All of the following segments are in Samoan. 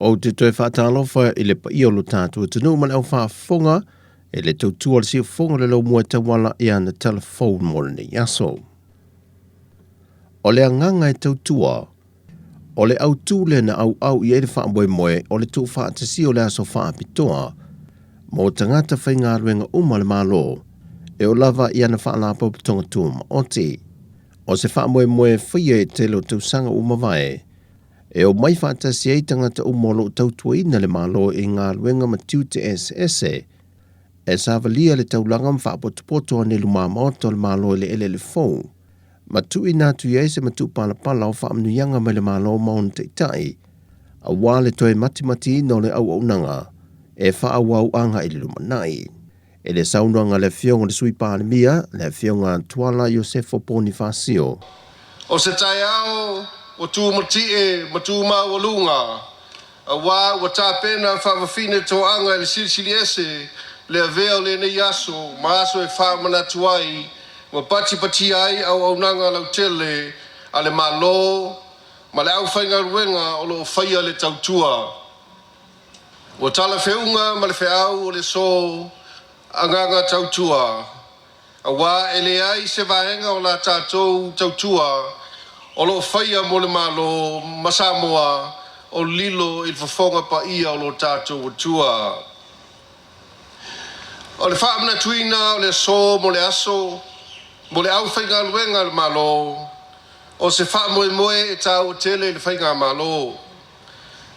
Ou te toe faatalofa i le paia o lo tatou atunuu ma le au faafofoga e le tautua o le siufofoga o le laumua e tauala i ana telefone mo lenei aso. O le agaga e tautua, o le autū lea na auau i ai le faamoemoe o le tuufaatasia o le aso faapitoa mo tagata faigaluega uma a le Malo e oo lava i ana faalapotopotoga tumaoti. O se faamoemoe e faia i le tele o tausaga ua mavae, e omai faatasi ai tagata uma o lo o tautuaina le Malo i galuega ma tiute eseese, e savalia le taulaga ma faapotopoto ane i lumamaota o le Malo i le eleele fou, ma tuuina atu i ai se matupalapala o faamanuiaga mai le Malo ma ona taitai, aua le toe matimatiina o le auaunaga e faaauau agai i le lumanai. I le saunoaga a le Afioga i le Sui Palemia, le Afioga Tuala Iosefo Ponifasio. O se taeao ua tumatie ma tumaualuga, auā ua tapena faavafine toaga e le Silisili Ese le avea o lenei aso ma aso e faamanatu ai ma patipatia ai auaunaga lautele a le Malo ma le aufaigaluega o lo o faia le tautua. Ua talafeuga ma le feau o le aso agaga tautua, auā e leai se vaega o la tatou tautua o lo o faia mo le Malo ma Samoa o lilo i le fofoga paia o lo tatou Atua. O le faamanatuina o le aso mo le aso mo le aufaigaluega a le Malo, o se faamoemoe e taua tele i le Faigamalo.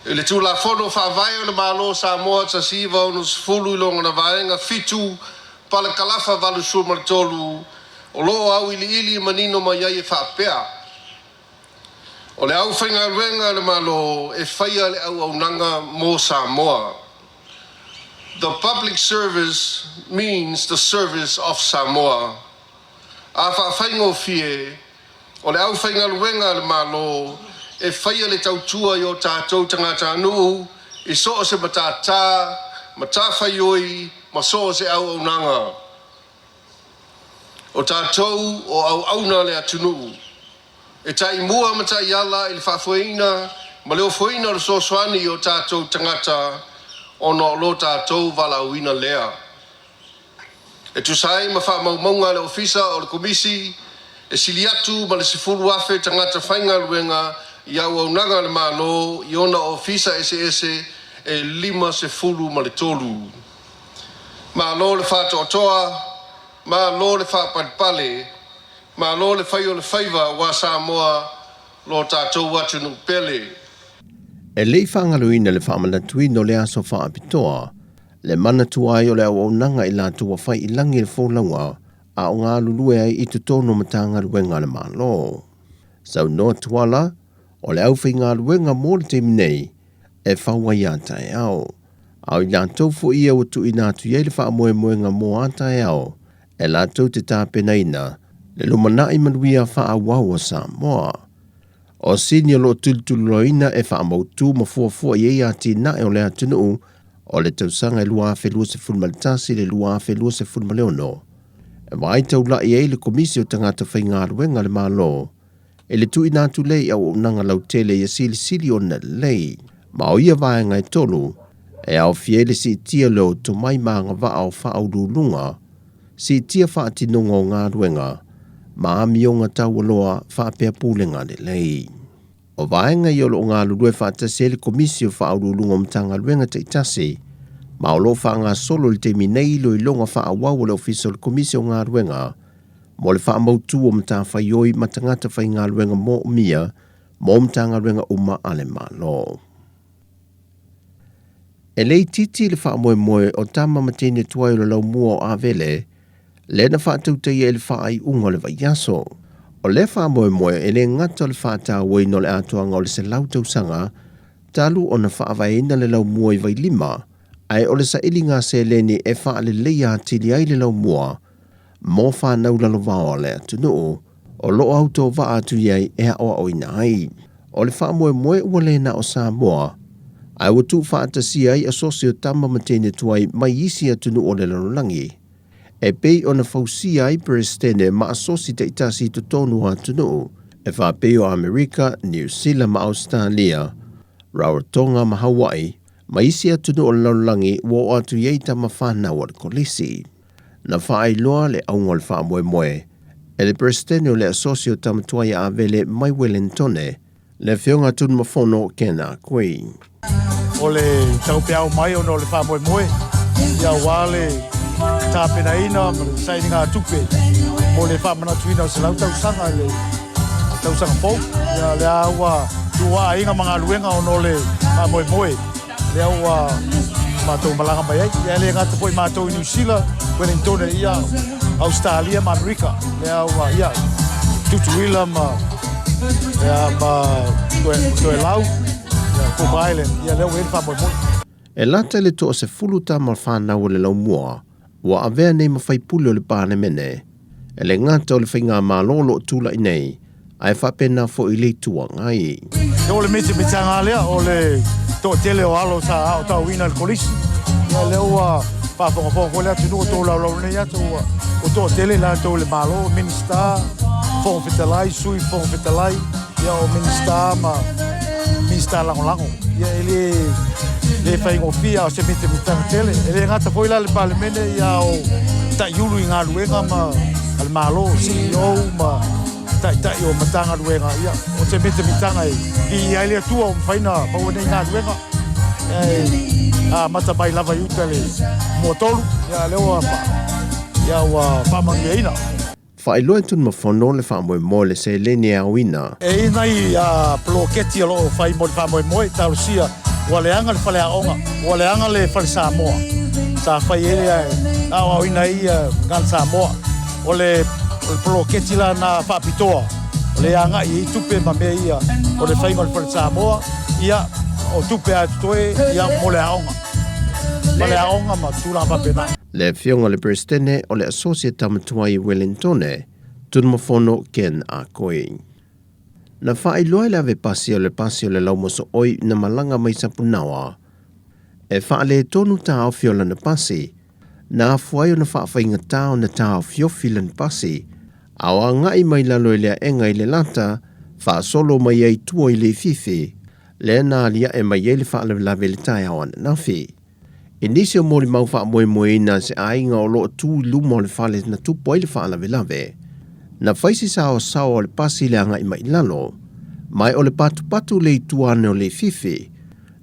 I le Tulafono Faavae o le Malo o Samoa 1960 i lona vaega 7 palakalafa 83, o lo o auiliili manino mai ai e faapea, O le aufaigaluega a le Malo e faia le auaunaga mo Samoa. The public service means the service of Samoa. A faafaigofie, o le aufaigaluega a le Malo e faia le tautua i o tatou tagatanuu i so o se matatā, matafaioi ma so o se auaunaga. O tatou o auauna a le atunuu, e taimua ma taiala i le faafoeina ma le ofoina o le fesoasoani i o tatou tagata ona o lo tatou valaauina lea. E tusa ai ma faamaumauga a le Ofisa o le Komisi, e sili atu ma le 10,000 tagata faigaluega i auaunaga a le Malo i ona ofisa eseese e 53. Malo le faatoatoa, malo le faapalepale, malo le fai o le faiva aua Samoa lo tatou atunuu pele. E le i faagaloina le faamanatuina o le aso faapitoa, le manatua ai o le auaunaga i latou ua fai i lagi le folauga a o galulue ai i totonu o Matagaluega a le Malo. Saunoa Tuala, o le aufaigaluega mo le taimi nei e fau ai a taeao. A o i latou foi ia ua tuuina atu i ai le faamoemoega mo a taeao e latou te tapenaina le lumanai manuia faaauau o Samoa. O sini o lo o tulutululoina e faamautu ma fuafua i ai atinae o le atunuu o le tausaga e 2021 i le 2026, e vaai taulai ai le Komisi o Tagata Faigaluega a le Malo i le tuuina atu lea i auaunaga lautele ia silisili ona lelei. Ma o ia vaega e tolu e aofia ai le siitia lea o tomai ma agavaa o faauluuluga, siitia faatinoga o galuega ma amioga taualoa faapea pulega lelei. O vaega ia o lo o galulue faatasi ai le Komisi o Faauluuluga o Matagaluega taitasi, ma o lo o faagasolo i le taimi nei iloiloga faaauau a le Ofisa o le Komisi o Galuega mo le faamautu o matafaioi ma tagata faigaluega moomia mo Matagaluega uma a le Malo. E le itiiti le faamoemoe o tama ma teine tuai o le laumua o Avele, lea na faatautaia i le faaiuga o le vaiaso. O lea faamoemoe e le gata o le faatauaina o le atoaga o le 100 tausaga talu ona faavaeina le laumua i Vailima, ae o le sailiga seleni e faaleleia atili ai le laumua mo fanau lalovaoa o le atunuu o lo o autovaa atu i ai e aoaoina ai. O le faamoemoe ua le na o Samoa, ae ua tuufaatasia ai asosi o tama ma teine tuai mai isi atunuu o le lalolagi, e pei ona fausia ai Peresetene ma asosi taitasi i totonu o atunuu e faapei o Amerika, Niu Sila ma Ausetalia. Rarotonga ma Hawaii, ma isi atunuu o le lalolagi ua oo atu i ai tama fanau a le Kolisi. Na faailoa le auga o le faamoemoe e le Peresetene o le Asosi o Tama Tuai a Avele mai Welentone, le Afioga Tunumafono Ken Ah Kui. O le taupeau mai ona o le faamoemoe, ia aua le tapenaina ma le sailigatupe mo le faamanatuina o le 100 tausaga i le tausaga fou. Ia lea ua tuuaiga ma galuega ona o le faamoemoe lea ua matou malaga mai ai. Ia e le gata foi matou i Niu Sila, Wellingtone, ia Ausetalia ma Amerika. Lea ua ia Tutuila ma ia ma Toelau, ia Cook Island, ia lea ua i ai le faamoemoe. E lata i le toasefulu tama fanau o le laumua ua avea nei ma faipule o le Palemene, e le gata o le faigamalo o lo o tulai nei, ae faapena foi i le Itu Agai. O le mitamitaga lea o le toatele o alo sa aotauina i le kolisi, ia lea ua faafogafoga foi le atunuu o tolaulau nei atu ua toatele latou i le Malo, Minista, Fofoga Fetalai, Sui Fofoga Fetalai, ia o Minista ma Minista Lagolago. Ia e le le faigofie a o se mitamitaga tele. E le gata foi la le Palemene ia o taiulu i galuega ma a le Malo, CEO ma taitai o Matagaluega, ia o se mitamitaga e viia ai le Atua ua mafai ona maua nei galuega. E amata mai lava i uta le muatolu, ia lea ua ia ua faamanuiaina. Faailoa e Tunumafono le faamoemoe le seleni e aoina. E i ai nai poloketi o lo o fai mo le faamoemoe, talosia ua leaga le faleaoga, ua leaga le fale Samoa sa fai ai le aoaoina ai Gana Samoa. O le poloketi la na faapitoa o le agai i ai tupe ma mea ia o le faiga o le fale Samoa, ia o tupe lava e totoe ia mo le aoga, faleaoga ma tulaga faapena. Le Afioga i le Peresetene o le Asosi a Tama Tuai i Welentone, Tunumafono Ken Ah Koy. Na faailoa e le ave pasi o le pasi o le laumosooi na malaga mai Sapunaoa e faaletonu taofi o lana pasi, na afua ai ona faafaigata ona taofiofi lana pasi, a o agai mai lalo i le aega i le lata, faasolo mai ai tua i Leififi, lea na aliae mai ai le faalavelave i le taeao ananafi. I nisi o molimau faamoemoeina se aiga o lo o tu i luma o le fale na tupu ai le faalavelave, na fai se saosaoa o le pasi i le agai mai i lalo, ma o le patupatu le itu ane o Leififi,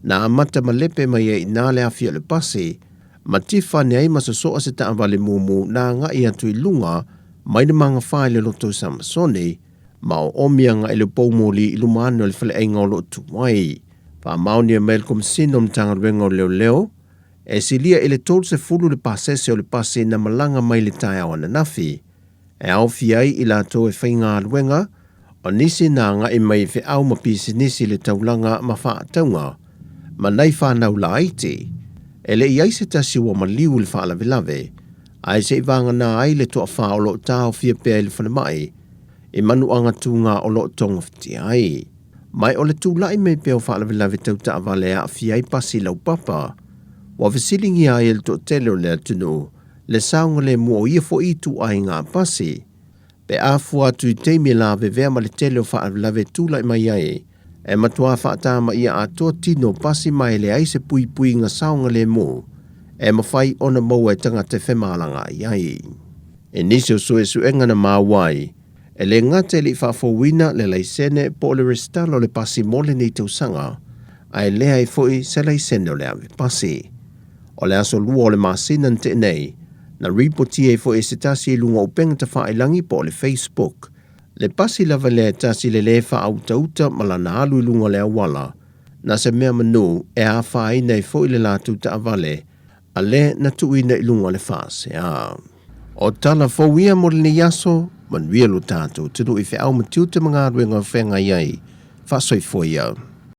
na amata malepe mai ai i ina le afi o le pasi, ma tifa ane ai ma sosoa se taavale mumu na agai atu i luga mai le magafa i le loto o Samasoni, ma oomi agai i le poumoli i luma ane o le faleaiga o lo o tu ai. Faamaonia mai e le Komesina o Matagaluega o Leoleo, e silia i le 30 le pasese o le pasi na malaga mai le taeao ananafi, e aofia ai i latou e faigaluega, o nisi na agai mai i feau ma pisinisi i le taulaga ma faatauga, ma nai fanau laiti. E le i ai se tasi ua maliu i le faalavelave, ae se i vagana ai le toafa o lo o taofia pea i le falemai, i manuaga tuga o lo o togafitia ai. Mai o le tulai mai pea o faalavelave tau taavale e aafia ai pasi laupapa, ua fesiligia ai e le toatele o le atunuu le saogalemu o ia foi ituaiga pasi. Pe a fua atu i taimi e lavevea ma le tele o faalavelave e tulai mai ai, e matua faatamaia atoa tino pasi ma e leai se puipuiga saogalemu e mafai ona maua e tagata e femalagaai ai. I nisi o suesuega na maua ai, e le gata e le i faafouina le laisene po o le resitala o le pasi mo lenei tausaga, ae leai foi se laisene o le ave pasi. O le aso 2 o le masina na tea nei, na ripotia ai foi e se tasi i luga o upega tafailagi po o le Facebook, le pasi lava lea e tasi le lē faautauta ma lana alu i luga o le auala, na se mea manu e afaina ai foi le latou taavale a lea na tuuina i luga o le faasea. O tala fou ia mo lenei aso, manuia lo tatou atunuu i feau ma tiute ma galuega o feagai ai. Faasoifua ia.